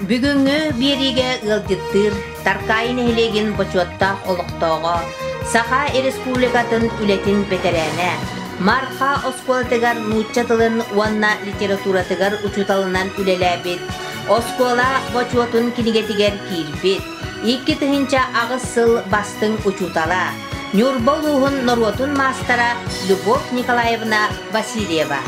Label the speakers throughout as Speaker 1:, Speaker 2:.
Speaker 1: Бүгүҥҥү биэриигэ ыалдьыттыыр Таркаайы нэһилиэгин бочуоттаах олохтооҕо, Саха Республикатын үлэтин бэтэрээнэ, Марха оскуолатыгар нуучча тылын уонна литературатыгар учууталынан үлэлээбит, оскуола бочуотун кинигэтигэр киирбит, 2008 сыл бастыҥ учуутала, Ньурба улууһун норуотун маастара Любовь Николаевна Васильева.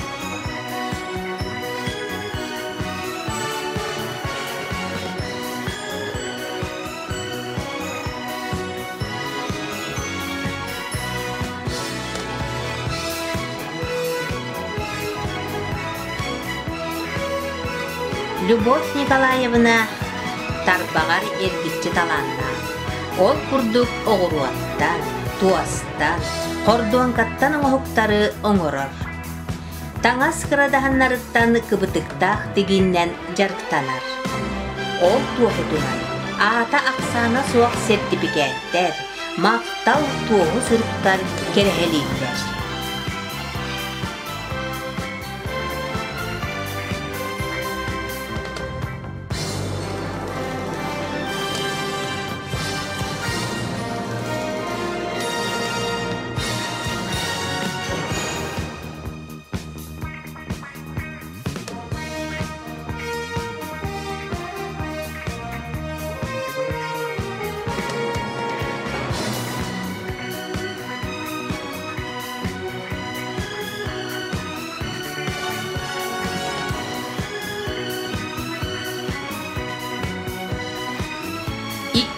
Speaker 1: Любовь Николаевна тарбаҕар эргиччи талааннаах. Ол курдук оҕуруоттан, туостан, хордуоҥкаттан оҥоһуктары оҥорор. Таҥас кырадаһыннарыттан кыбытыктаах тигиннэн дьарыктанар. Ол туоһутунан аата-ахсаана суох сэртипикээттэр, махтал туоһу суруктар кэрэһэлииллэр.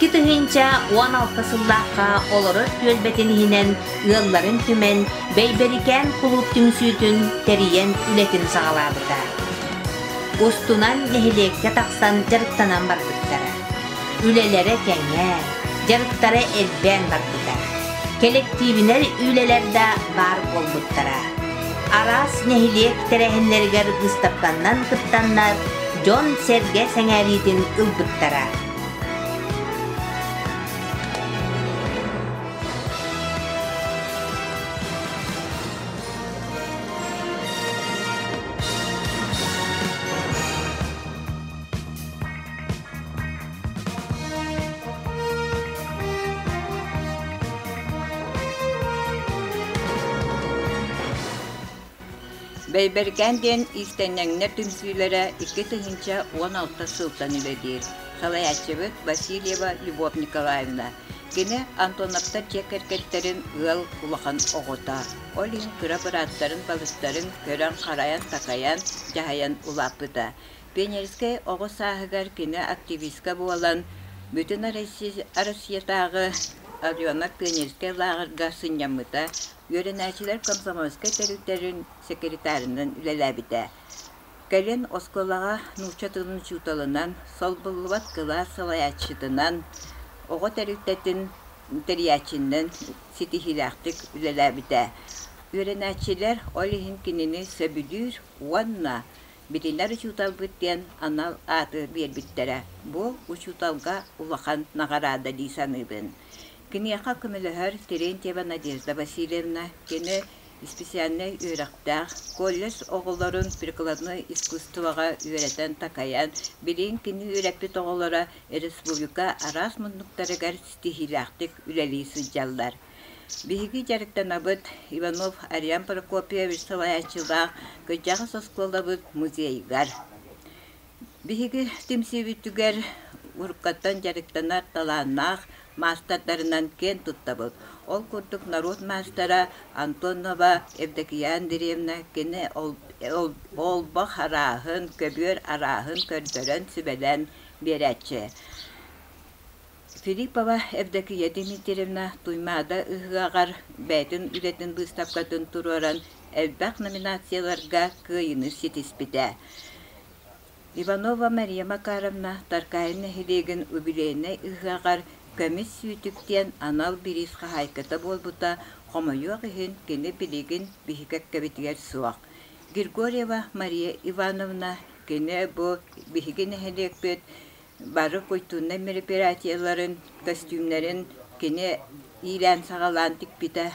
Speaker 1: 2016 сыллаахха олорор түөлбэтин иһинэн ыалларын түмэн Бэйбэрикээн кулууп түмсүүтүн тэрийэн үлэтин саҕалаабыта. Устунан нэһилиэккэ тахсан дьарыктанан барбыттара. Үлэлэрэ кэҥээн, дьарыктара элбээн барбыта. Кэлэктиибинэй үлэлэр да баар буолбуттара. Араас нэһилиэк тэрээһиннэригэр быыстапканнан кыттаннар, дьон-сэргэ сэҥээриитин ылбыттара.
Speaker 2: Бэйбэрикээн диэн иистэнньэҥнэр түмсүүлэрэ 2016 сылтан үлэлиир. Салайааччыбыт Васильева Любовь Николаевна. Кини Антоновтар дьиэ кэргэттэрин ыал улахан оҕото. Ол иһин кыра бырааттарын, балыстарын көрөн-харайан, такайан, дьаһайан улааппыта. Пионерскай оҕо сааһыгар кини активистка буолан, бүтүн Россиятааҕы Орленок пионерскай лааҕырга сынньаммыта, үөрэнээччилэр комсомольскай тэрилтэлэрин секретарынан үлэлээбитэ. Кэлин оскуолаҕа нуучча тылын учууталынан, солбуллубат кылаас салайааччытынан, оҕо тэрилтэтин тэрийээччинэн ситиһиилээхтик үлэлээбитэ. Үөрэнээччилэр ол иһин кинини сөбүлүүр уонна билинэр учууталбыт диэн анал ааты биэрбиттэрэ. Бу учууталга улахан наҕараада дии саныыбын. Киниэхэ көмөлөһөр Терентьева Надежда Васильевна кини специальнай үөрэхтээх, колледж оҕолорун прикладной искусствоҕа үөрэтэн-такайан, билигин кини үөрэппит оҕолоро республика араас муннуктарыгар ситиһиилээхтик үлэлии сылдьаллар. Биһиги дьарыктанабыт Иванов Ариан Прокопьевич салайааччылаах кырдьаҕас оскуолабыт музейыгар. Биһиги түмсүүбүтүгэр уруккаттан дьарыктанар талааннаах маастардарынан киэн туттабыт. Ол курдук норуот маастара Антонова Евдокия Андреевна кини олбох арааһын, көбүөр арааһын көрдөрөн, сүбэлээн биэрээччи. Филиппова Евдокия Дмитриевна Туймаада ыһыаҕар бэйэтин үлэтин быыстапкатын туруоран элбэх номинацияларга кыайыыны ситиспитэ. Иванова Мария Макаровна Таркаайы нэһилиэгин юбилейнай ыһыаҕар көмүс сүүтүк диэн анал бириис хаһаайката буолбута, хомойуох иһин, кини билигин биһиги кэккэбитигэр суох. Григорьева Мария Ивановна кини бу биһиги нэһилиэкпит бары культурнай мероприятиеларын, көстүүмнэрин кини иилээн-саҕалаан тикпитэ.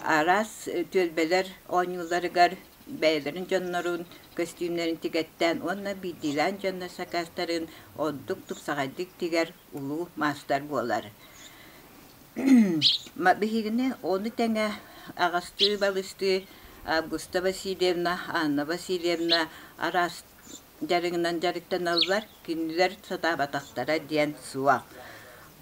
Speaker 2: Араас түөлбэлэр оонньууларыгар бэйэлэрин дьоннорун көстүүмнэрин тигэттээн уонна биирдиилээн дьоннор сакаастарын ордук тупсаҕайдык тигэр улуу маастар буолар. Биһигини ону тэҥэ аҕастыы-балыстыы Августа Васильевна, Анна Васильевна араас дьарыгынан дьарыктаналлар, кинилэр сатаабатахтара диэн суох.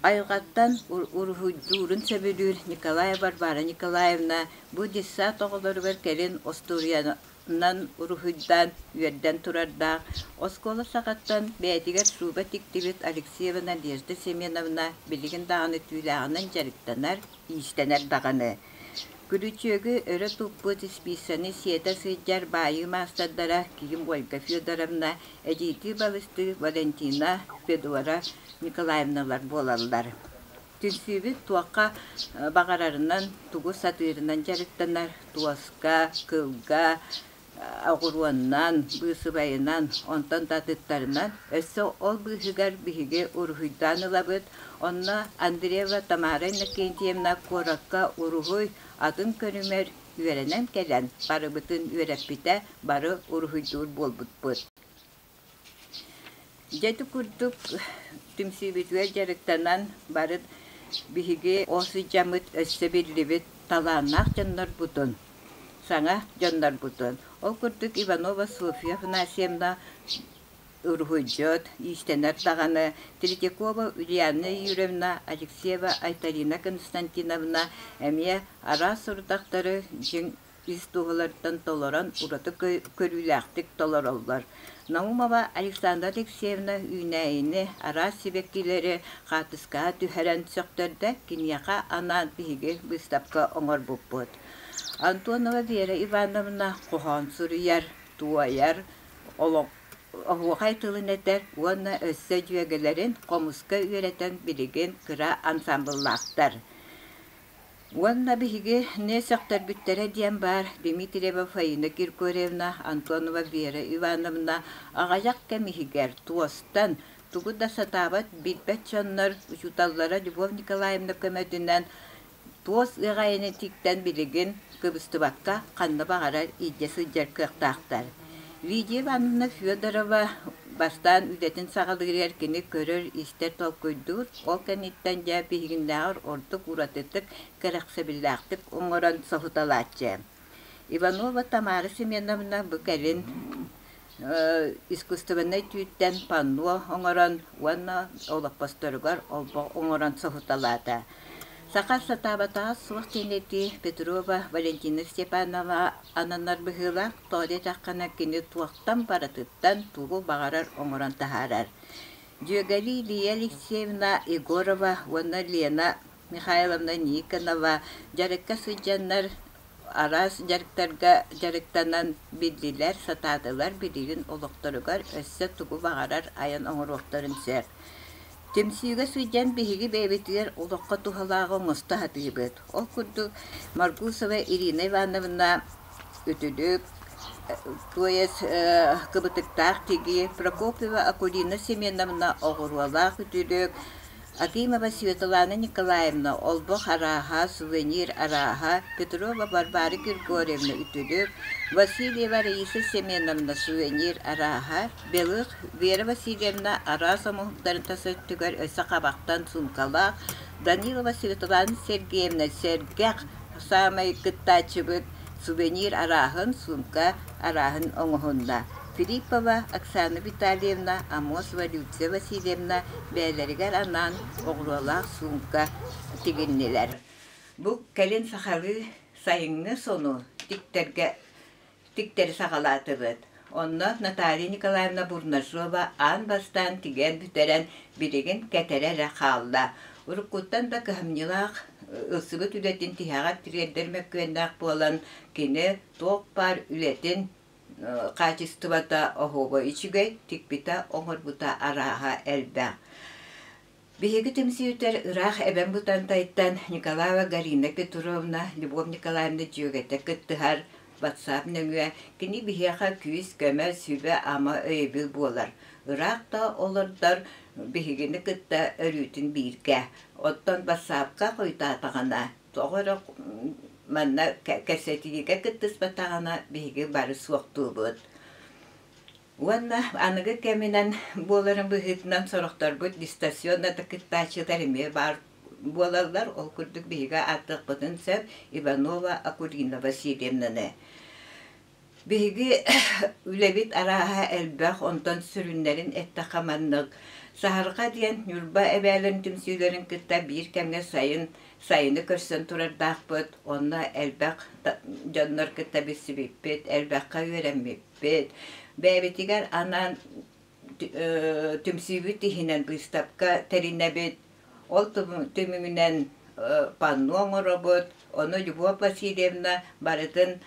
Speaker 2: Айылҕаттан уруһуйдуурун сөбүлүүр Николай Варвара Николаевна бу детсад оҕолоругар кэлин остуоруйанан уруһуйдаан үөрдэн турардаах, оскуола саҕаттан бэйэтигэр сууба тиктибит Алексеева Надежда Семеновна билигин даҕаны түүлээҕинэн дьарыктанар, иистэнэр даҕаны. Күрүчүөгү өрө туппут испииссэни сиэтэ сылдьар баайыы маастардара Ким Ольга Федоровна, эдьиийдии-балыстыы Валентина, Федора Николаевналар буолаллар. Түмсүүбүт туохха баҕарарынан, тугу сатыырынан дьарыктанар, туоска, кылга, оҕуруоннан, быысыбайынан, онтон да атыттарынан. Өссө ол быыһыгар биһиги уруһуйдаан ылабыт. Онно Андреева Тамара Иннокентьевна куоракка уруһуй атын көрүҥэр үөрэнэн кэлэн барыбытын үөрэппитэ, бары уруһуйдуур буолбуппут. Дьэ ити курдук түмсүүбүтүгэр дьарыктанан бары биһиги ол сыдьаммыт өссө биллибит талааннаах дьоннорбутун, саҥа дьоннорбутун. Ол курдук Иванова Софья Афанасьевна уруһуйдьут, иистэнэр даҕаны, Третьякова Ульяна Юрьевна, Алексеева Айталина Константиновна эмиэ араас сорудахтары дьиҥ ис туһуларыттан толорон ураты көрүүлээхтик толороллор. Наумова Александра Алексеевна үүнээйини, араас сибэккилэри хаартыскаҕа түһэрэн сөхтөрдө, киниэхэ анаан биһиги быыстапка оҥорбуппут. Антонова Вера Ивановна хоһоон суруйар, туойар, оһуохай тылын этэр уонна өссө дьүөгэлэрин хомуска үөрэтэн билигин кыра ансаамбыллаахтар. Уонна биһиги не сөхтөрбүттэрэ диэн баар Дмитриева Фаина Григорьевна, Антонова Вера Ивановна аҕыйах кэм иһигэр туостан тугу да сатаабат билбэт дьоннор учууталлара Любовь Николаевна көмөтүнэн туос ыаҕайаны тиктэн билигин кыбыстыбакка ханна баҕарар илдьэ сылдьар кыахтаахтар. Лидия Ивановна Федорова бастаан үлэтин саҕалыырыгар кини көрөр-истэр толкуйдуур, ол кэнниттэн дьэ биһигиннээҕэр ордук уратытык, кэрэхсэбиллээхтик оҥорон соһуталааччы. Иванова Тамара Семеновна бу кэлин искусственнай түүттэн панно оҥорон уонна олоппосторугар олбох оҥорон соһуталаата. Саха сатаабатаҕа суох диэн этии Петрова Валентина Степанова ананар быһыылаах, тоҕо диэтэххинэ кини туохтан барытыттан тугу баҕарар оҥорон таһаарар. Дьүөгэлии Лия Алексеевна Егорова уонна Лена Михайловна Никонова дьарыкка сылдьаннар араас дьарыктарга дьарыктанан биллилэр, сатаатылар, билигин олохторугар өссө тугу баҕарар айан оҥоруохтарын сөп. Түмсүүгэ сылдьан биһиги бэйэбитигэр олоххо туһалааҕы оҥосто сатыыбыт. Ол курдук Маргусова Ирина Ивановна үтүлүк, то есть кыбытыктаах тигии, Прокопьева Акулина Семеновна оҕуруолаах үтүлүк, Акимова Светлана Николаевна олбох арааһа, сувенир арааһа, Петрова Варвара Григорьевна үтүлүк, Васильева Раиса Семеновна сувенир арааһа, Белых Вера Васильевна араас омуктарын тас өттүгэр өссө хабахтан суумкалаах, Данилова Светлана Сергеевна сэргэх саамай кыттааччыбыт сувенир арааһын, суумка арааһын оҥоһунна. Филиппова Оксана Витальевна, Амосова Люция Васильевна бэйэлэригэр анаан оҕуруолаах суумка тигиннилэр. Бу кэлин сахалыы сайыҥҥы сону тиктэргэ тиктэри саҕалаатыбыт. Онно Наталья Николаевна Бурнашова аан бастаан тигэн бүтэрэн билигин кэтэрэ эрэ хаалла. Уруккуттан да кыһамньылаах ылсыбыт үлэтин тиһэҕэр тириэрдэр мөккүөннээх буолан, кини туох баар үлэтин хаачыстыбата оһуоба үчүгэй, тикпитэ, оҥорбута арааһа элбэх. Биһиги түмсүүтэр ыраах Эбэм Бытантайтан Николаева Галина Петровна, Любовь Николаевна дьүөгэтэ кыттыһар WhatsApp нөҥүө кини биһиэхэ күүс-көмө, сүбэ-ама, өйөбүл буолар. Ыраах да олордор биһигини кытта өрүүтүн бииргэ. Оттон WhatsApp-ка хойутаатаҕына тоҕо эрэ Манна кэпсэтиигэ кыттыспатаҕына биһиги бары суохтуубут. Уонна аныгы кэминэн буоларын быһыытынан сорохторбут дистанционно да кыттааччылар эмиэ баар буолаллар. Ол курдук биһиги ааттыахпытын сөп Иванова Акулина Васильевнаны. Биһиги үлэбит арааһа элбэх, онтон сүрүннэрин эттэххэ маннык. Саһарҕа диэн Ньурба эбээлэрин түмсүүлэрин кытта биир кэмҥэ сайын сайыны көрсөн турардаахпыт. Онно элбэх дьоннор кытта билсибиппит, элбэххэ үөрэммиппит. Бэйэбитигэр анаан түмсүүбүт иһинэн быыстапка тэринэбит. Ол түмүгүнэн панно оҥоробут. Ону Любовь Васильевна барытын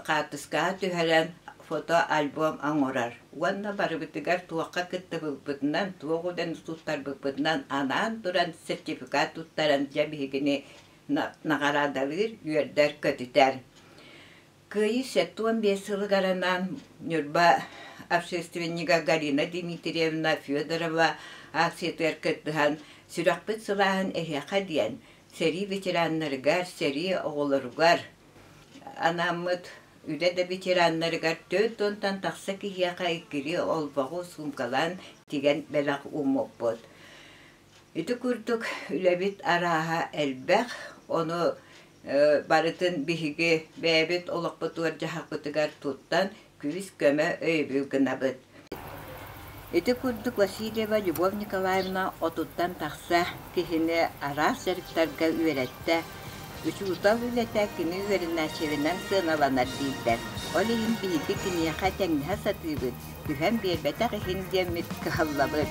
Speaker 2: хаартыскаҕа түһэрэн фотоальбом оҥорор. Уонна барыбытыгар туохха кыттыбыппытынан, туох үлэни туттарбыппытынан анаан туран сертификат туттаран дьэ биһигини наҕараадалыыр, үөрдэр-көтүтэр. Кыайыы 75 сылыгар анаан Ньурба общественнига Галина Дмитриевна Федорова акциятыгар кыттыһан «Сүрэхпит сылааһын эһиэхэ» диэн сэрии ветераннарыгар, сэрии оҕолоругар анааммыт үлэ да ветераннарыгар 40-тан тахса киһиэхэ иккилии олбоҕу суумкалаан тигэн бэлэх ууммуппут. Ити курдук үлэбит арааһа элбэх, ону барытын биһиги бэйэбит олохпутугар-дьаһахпытыгар туттан күүс-көмө өйөбүл гынабыт. Ити курдук Васильева Любовь Николаевна отуттан тахса киһини араас дьарыктарга үөрэттэ. Учуутал үлэтэ кини үөрэнээччилэринэн сыаналанар дииллэр. Ол иһин биһиги киниэхэ тэҥнэһэ сатыыбыт, түһэн биэрбэтэх иһин диэммит кыһаллабыт.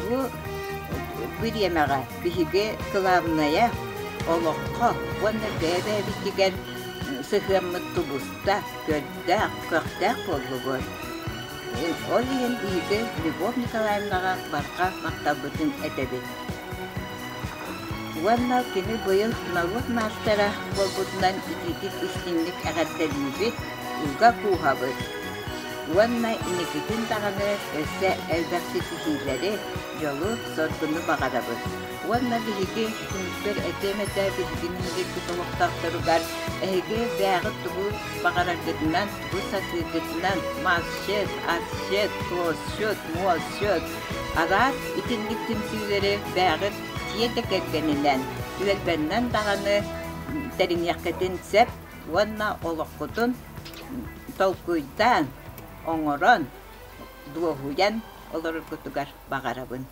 Speaker 2: Бу бириэмэҕэ биһиги кылаабынайа олоххо уонна бэйэ-бэйэбитигэр сыһыаммыт тубуста, көрдөөх, көхтөөх буоллубут. Ол иһин биһиги Любовь Николаевнаҕа барҕа махталбытын этэбит. Уонна кини быйыл норуот маастара буолбутунан итиитик истиҥник эҕэрдэлиибит, уга кууһабыт. Уонна инникитин даҕаны өссө элбэх ситиһиилэри, дьолу-соргуну баҕарабыт. Уонна биһиги түмүкпэр этиэм этэ биһиги нэһилиэкпит олохтоохторугар эһиги бэйэҕит тугу баҕараргытынан, тугу сатыыргытынан масчыт, асчыт, туосчут, муосчут араас итинник түмсүүлэри бэйэҕит дьиэ да кэргэнинэн, түөлбэннэн даҕаны тэриниэххитин сөп уонна олоххутун толкуйдаан, оҥорон, дуоһуйан олороргутугар баҕарабын.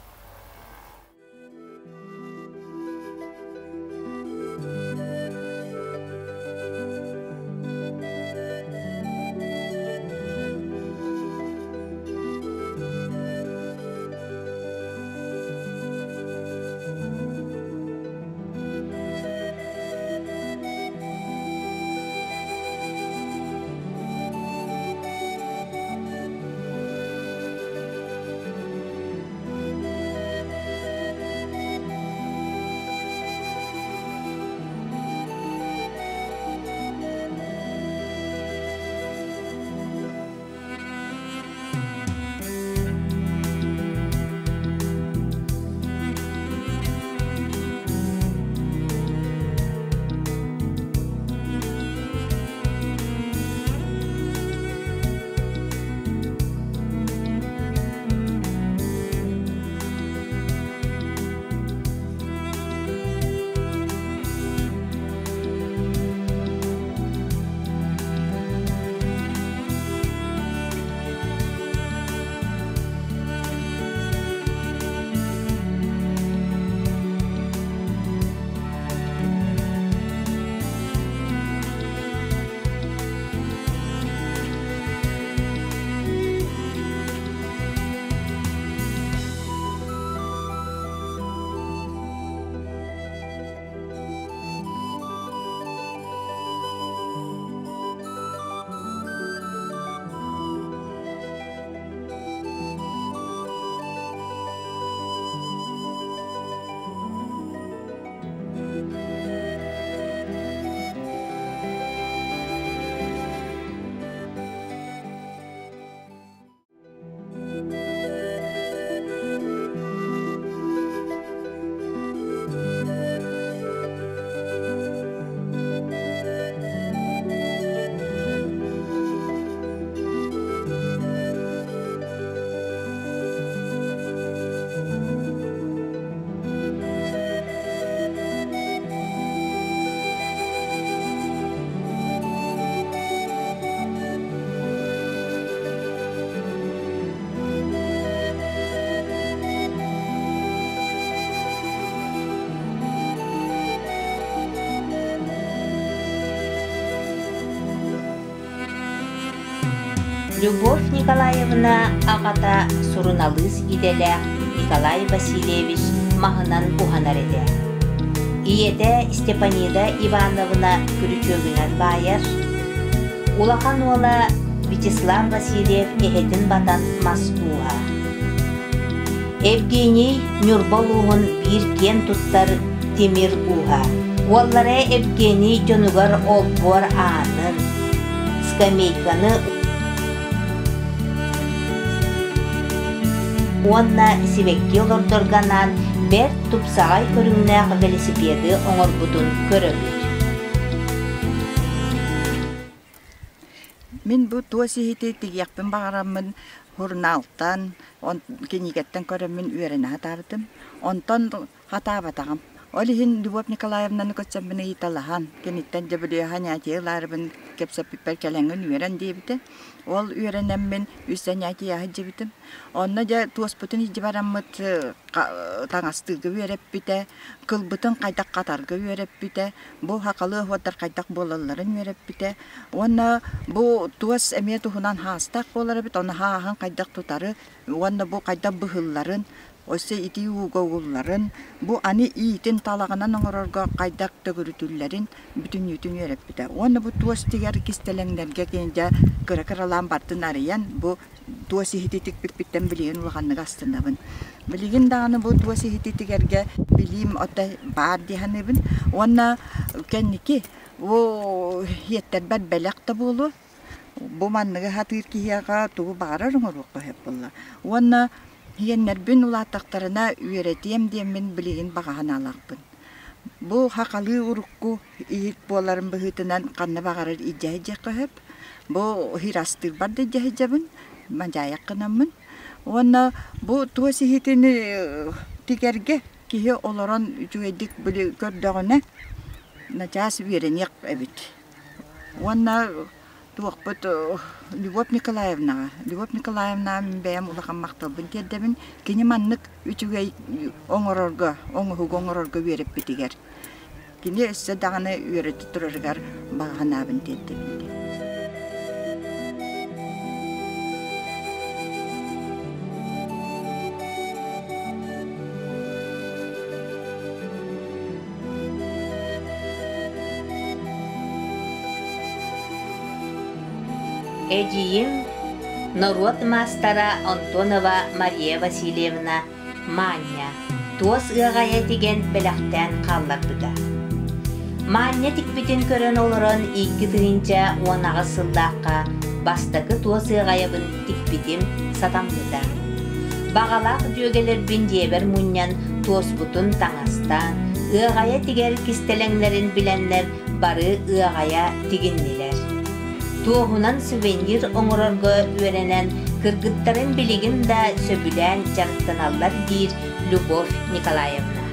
Speaker 1: Любовь Николаевна аҕата суруналыыс идэлээх Николай Васильевич маһынан уһанар этэ. Ийэтэ Степанида Ивановна күрүчүөгүнэн баайар. Улахан уола Вячеслав Васильев эһэтин батан мас ууһа. Евгений Ньурба улууһун биир киэн туттар тимир ууһа. Уоллара Евгений дьонугар олбуор аанын, скамейканы уонна сибэкки олордорго анаан бэрт тупсаҕай көрүҥнээх велосипеды оҥорбутун көрөбүт.
Speaker 2: Мин бу туос иһити тигиэхпин баҕараммын сурунаалтан, кинигэттэн көрөммүн үөрэнэ сатаабытым. Онтон хатаабатаҕым. Ол иһин Любовь Николаевнаны көрсөммүн ыйыталаһан, киниттэн дьэбүлүөһэ занятие ылаарыбын кэпсэппиппэр кэлэҥҥин үөрэн диэбитэ. Ол үөрэнэммин үс занятие сылдьыбытым. Онно дьэ туоспутун илдьи бараммыт таҥастыырга үөрэппитэ, кылбытын хайдах хатарга үөрэппитэ, бу хахалы оһуордар хайдах буолалларын үөрэппитэ. Уонна бу туос эмиэ туһунан хаастаах буолар эбит, ону хааһын хайдах тутары уонна бу хайдах быһылларын, өссө итии ууга угулларын, бу аны иитин талаҕынан оҥорорго хайдах төгүрүтүллэрин бүтүннүүтүн үөрэппитэ. Уонна бу туос тигэр кистэлэҥнэргэ дьэ кыра-кыралаан бардын арыйан, бу туос иһити тикпиппиттэн билигин улаханнык астынабын. Билигин даҕаны бу туос иһити тигэргэ билиим ото баар дии саныыбын. Уонна кэнники бу иэттэрбэр бэлэх да буолуо. Бу манныгы сатыыр киһиэхэ тугу баҕарар оҥоруохха сөп буолла. Уонна иэннэрбин улааттахтарына үөрэтиэм диэммин билигин баҕа санаалаахпын. Бу хахалыы урукку иһит буоларын быһыытынан ханна баҕарар илдьэ сылдьыахха сөп. Бу хирастыырбар да илдьэ сылдьабын, мадьаайах гынаммын. Уонна бу туос иһитин тигэргэ киһи олорон үчүгэйдик били көрдөҕүнэ начаас үөрэниэх эбит. Уонна туохпут Любовь Николаевнаҕа, Любовь Николаевнаҕа мин бэйэм улахан махталбын тиэрдэбин. Кини маннык үчүгэй оҥорорго, оҥоһугу оҥорорго үөрэппитигэр. Кини өссө даҕаны үөрэтэ турарыгар баҕа санаабын тиэрдэбин диэн.
Speaker 1: Эдьиийим норуот маастара Антонова Мария Васильевна Маанньа туос ыаҕайа тигэн бэлэхтээн хаалларбыта. Маанньа тикпитин көрөн олорон 2018 сыллаахха бастакы туос ыаҕайабын тикпитим сатаммыта. Баҕалаах дьүөгэлэрбин дьиэбэр мунньан туоспутун таҥастаан, ыаҕайа тигэр кистэлэҥнэрин билэннэр бары ыаҕайа тигиннилэр. Туоһунан сувенир оҥорорго үөрэнэн, кыргыттарын билигин да сөбүлээн дьарыктаналлар диир Любовь Николаевна.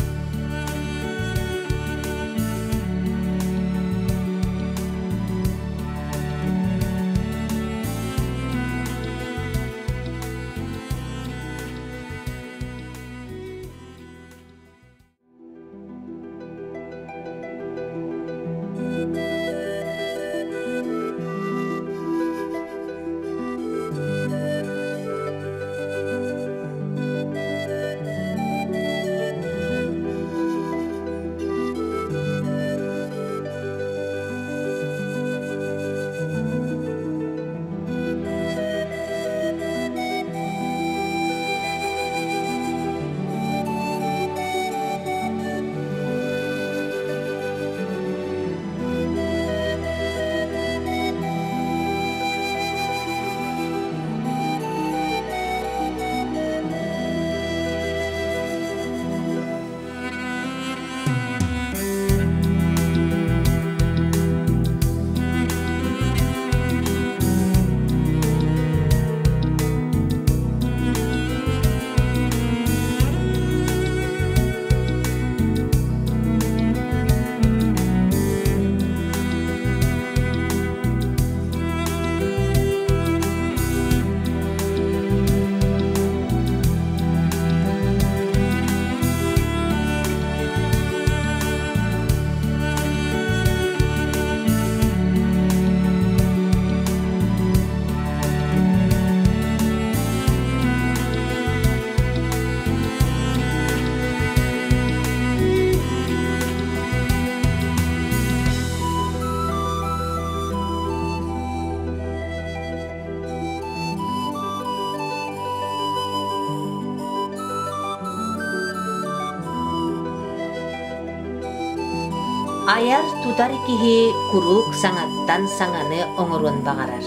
Speaker 1: Айар-тутар киһи куруук саҥаттан саҥаны оҥоруон баҕарар.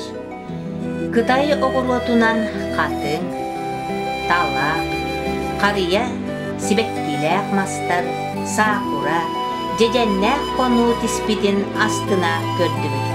Speaker 1: Кытай оҕуруотунан хатыҥ, талах, харыйа, сибэккилээх мастар, саакура, дьэдьэннээх хонуу тиспитин астына көрдүбүт.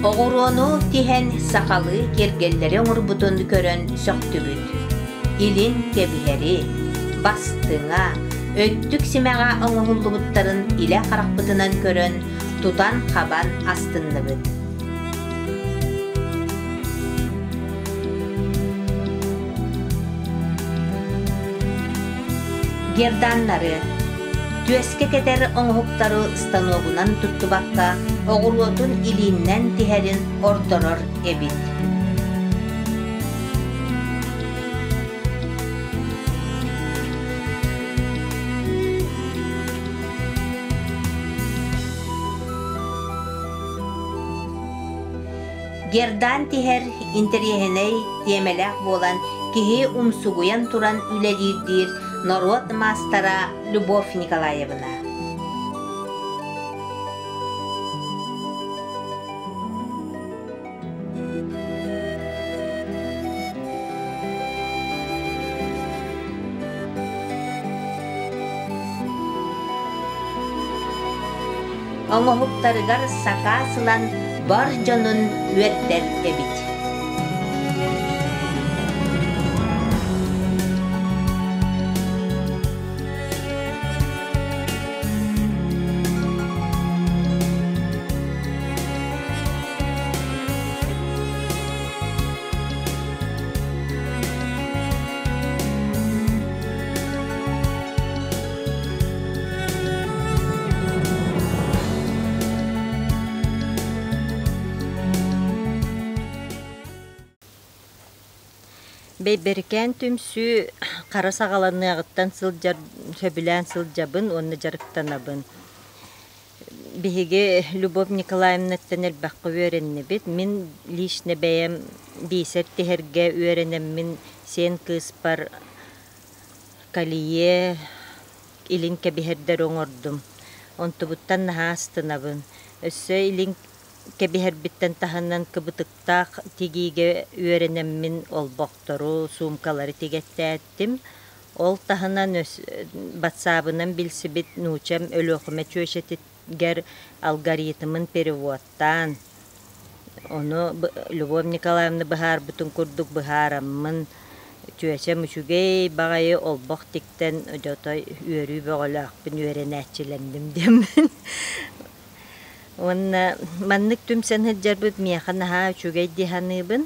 Speaker 1: Оҕуруону тиһэн сахалыы киэргэллэри оҥорбутун көрөн сөхтүбүт. Илин кэбиһэри, бастыҥа, өттүк симэҕэ оҥоһуллубуттарын илэ харахпытынан көрөн, тутан-хабан астынныбыт. Герданнары, түөскэ кэтэр оҥоһуктары станогунан туттубакка, оҕуруотун илииннэн тиһэрин ордорор эбит. Гердан тиһэр интэриэһинэй тиэмэлээх буолан киһи умсугуйан туран үлэлиир диир норуот маастара Любовь Николаевна. Оҥоһуктарыгар сакаас ылан бар дьонун үөрдэр эбит.
Speaker 2: Бэйбэрикээн түмсүү хара саҕаланыаҕыттан сылдьар сөбүлээн сылдьабын уонна дьарыктанабын. Биһиги Любовь Николаевнаттан элбэххэ үөрэннибит. Мин лично бэйэм биисэр тиһэргэ үөрэнэммин сиэн кыыспар колье илин кэбиһэрдэри оҥордум. Онтубуттан наһаа астынабын. Өссө илин кэбиһэрбиттэн таһынан кыбытыктаах тигиигэ үөрэнэммин олбохтору, суумкалары тигэттээтим. Ол таһынан батсаабынан билсибит нуучам Өлүөхүмэ чүөчэтигэр алгоритмын переводтаан, ону Любовь Николаевна быһаарбытын курдук быһаараммын, чүөчэм үчүгэй баҕайы олбох тиктэн дьото үөрүү бөҕөлөөхпүн үөрэнээччилэнним диэммин. Уонна маннык түмсэн сылдьарбыт миэхэ наһаа үчүгэй дии саныыбын.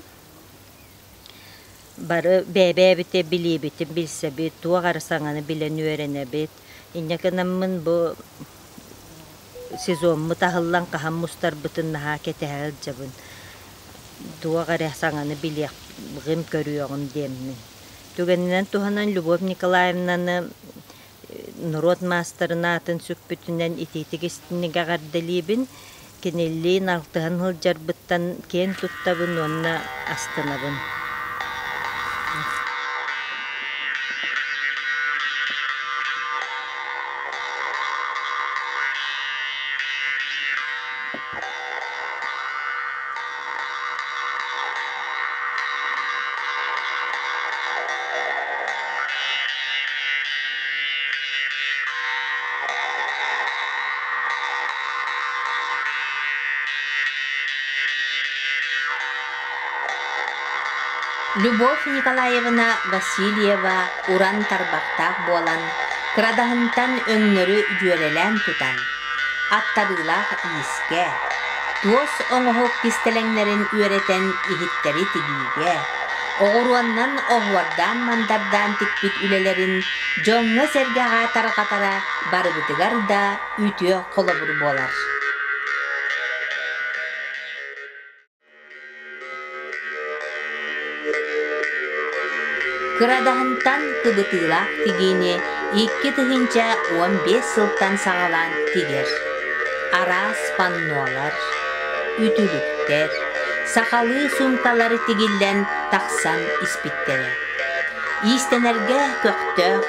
Speaker 2: Бары бэйэ-бэйэбитин билиибитин билсэбит, туох эрэ саҥаны билэн үөрэнэбит. Инньэ гынаммын бу сезоммут аһыллан хаһан мустарбытын наһаа кэтэһэ сылдьабын. Туох эрэ саҥаны билиэҕим, көрүөҕүм диэммин. Түгэнинэн туһанан Любовь Николаевнаны норуот маастарын аатын сүкпүтүнэн итиитик истиҥник эҕэрдэлиибин. Кинилиин алтыһан сылдьарбыттан киэн туттабын уонна астынабын.
Speaker 1: Любовь Николаевна Васильева уран тарбахтаах буолан, кырадаһынтан өҥнөрү дьүөрэлээн тутан, аттарыылаах иискэ, туос оҥоһук кистэлэҥнэрин үөрэтэн иһиттэри тигиигэ, оҕуруоннан оһуордаан-мандардаан тикпит үлэлэрин дьоҥҥо-сэргэҕэ тарҕатара барыбытыгар да үтүө холобур буолар. Кырадаһынтан кыбытыылаах тигиини 2015 сылтан саҕалаан тигэр. Араас паннолар, үтүлүктэр, сахалыы суумкалары тигиллэн тахсан испиттэрэ. Иистэнэргэ көхтөөх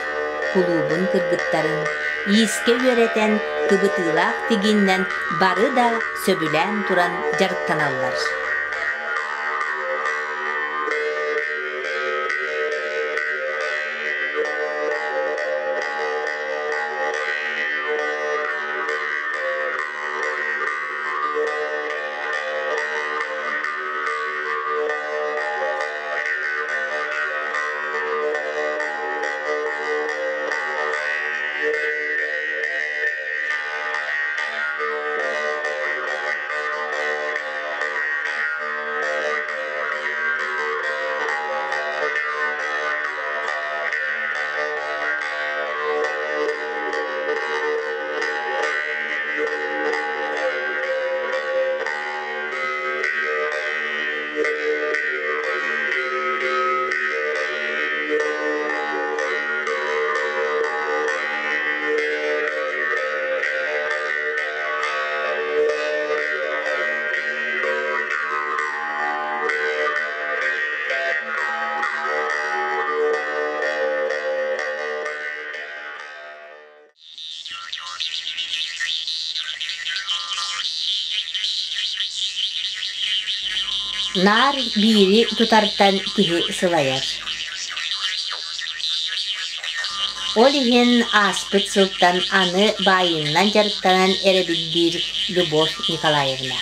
Speaker 1: кулуубун кыргыттарын иискэ үөрэтэн кыбытыылаах тигиннэн бары да сөбүлээн туран дьарыктаналлар. Наар биири тутартан киһи сылайар. Ол иһин ааспыт сылтан аны баайыннан дьарыктанан эрэбиллиир Любовь Николаевна.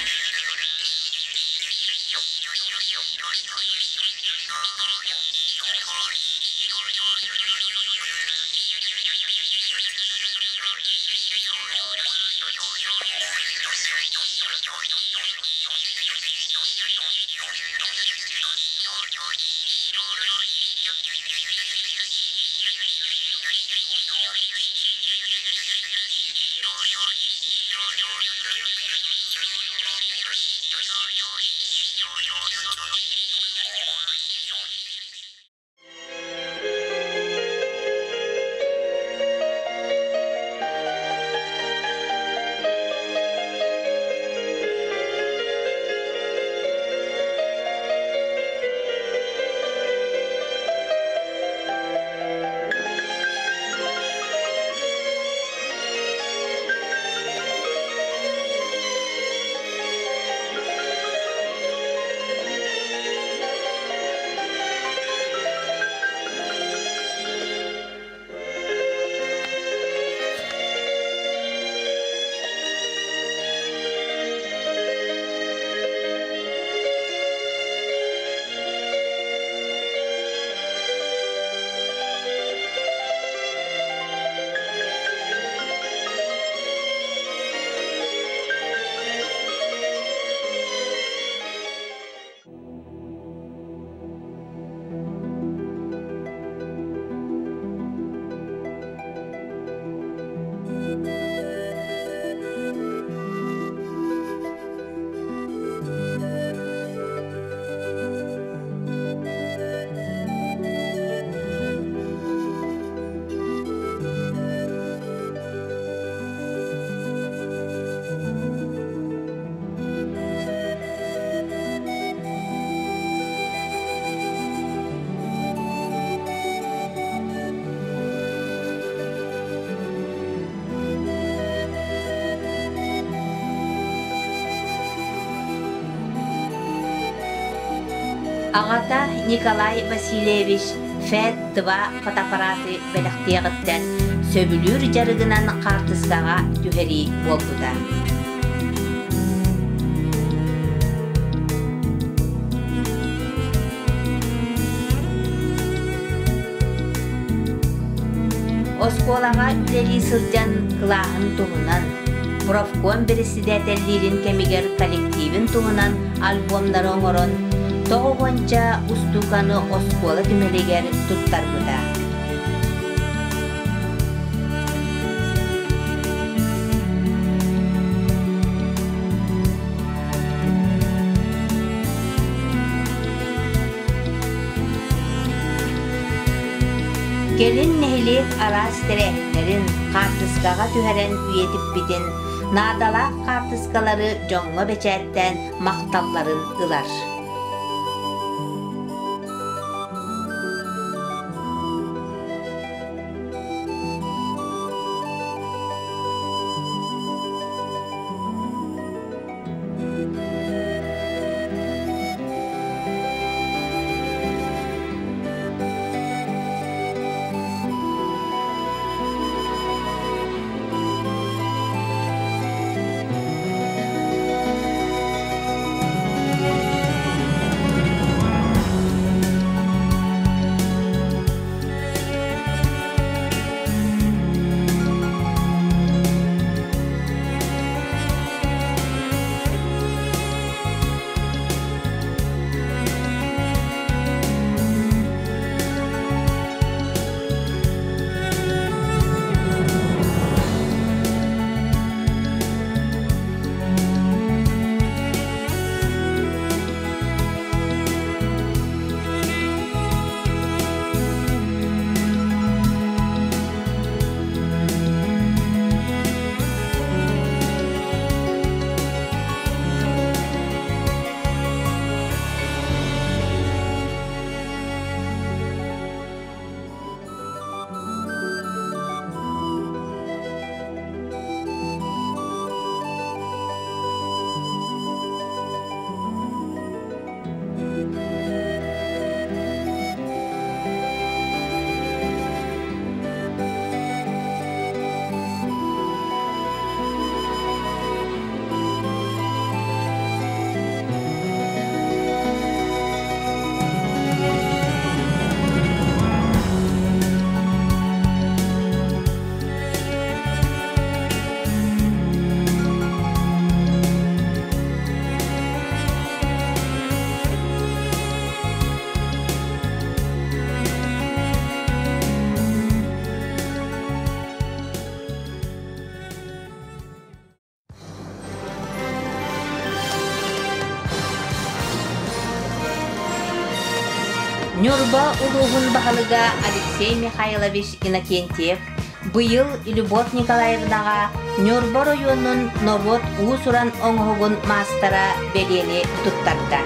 Speaker 1: Аҕата Николай Васильевич ФЭД-2 фотоаппараты бэлэхтиэҕиттэн сөбүлүүр дьарыгынан хаартыскаҕа түһэрии буолбута. Оскуолаҕа үлэлии сылдьан кылааһын туһунан, профком бэрэссэдээтэллиирин кэмигэр коллективин туһунан альбомнары оҥорон, тоҕуһуонча устууканы оскуола түмэлигэр туттарбыта. Кэлин нэһилиэк араас тэрээһиннэрин хаартыскаҕа түһэрэн үйэтиппитин, наадалаах хаартыскалары дьоҥҥо бэчээттээн махталларын ылар. Ньурба улууһун баһылыга Алексей Михайлович Иннокентьев быйыл Любовь Николаевнаҕа Ньурба оройуонун норуот уус-уран оҥоһугун маастара бэлиэни туттарда.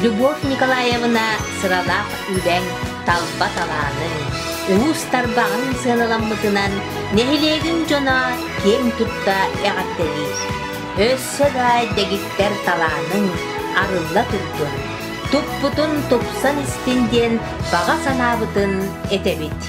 Speaker 1: Любовь Николаевна сыралаах үлэҥ, талба талааныҥ, уус тарбаҕыҥ сыаналаммытынан нэһилиэгиҥ дьоно киэҥ тутта эҕэрдэлиир. Өссө да дэгиттэр талааныҥ арылла турдун, туппутун тупсан истин диэн баҕа санаабытын этэбит.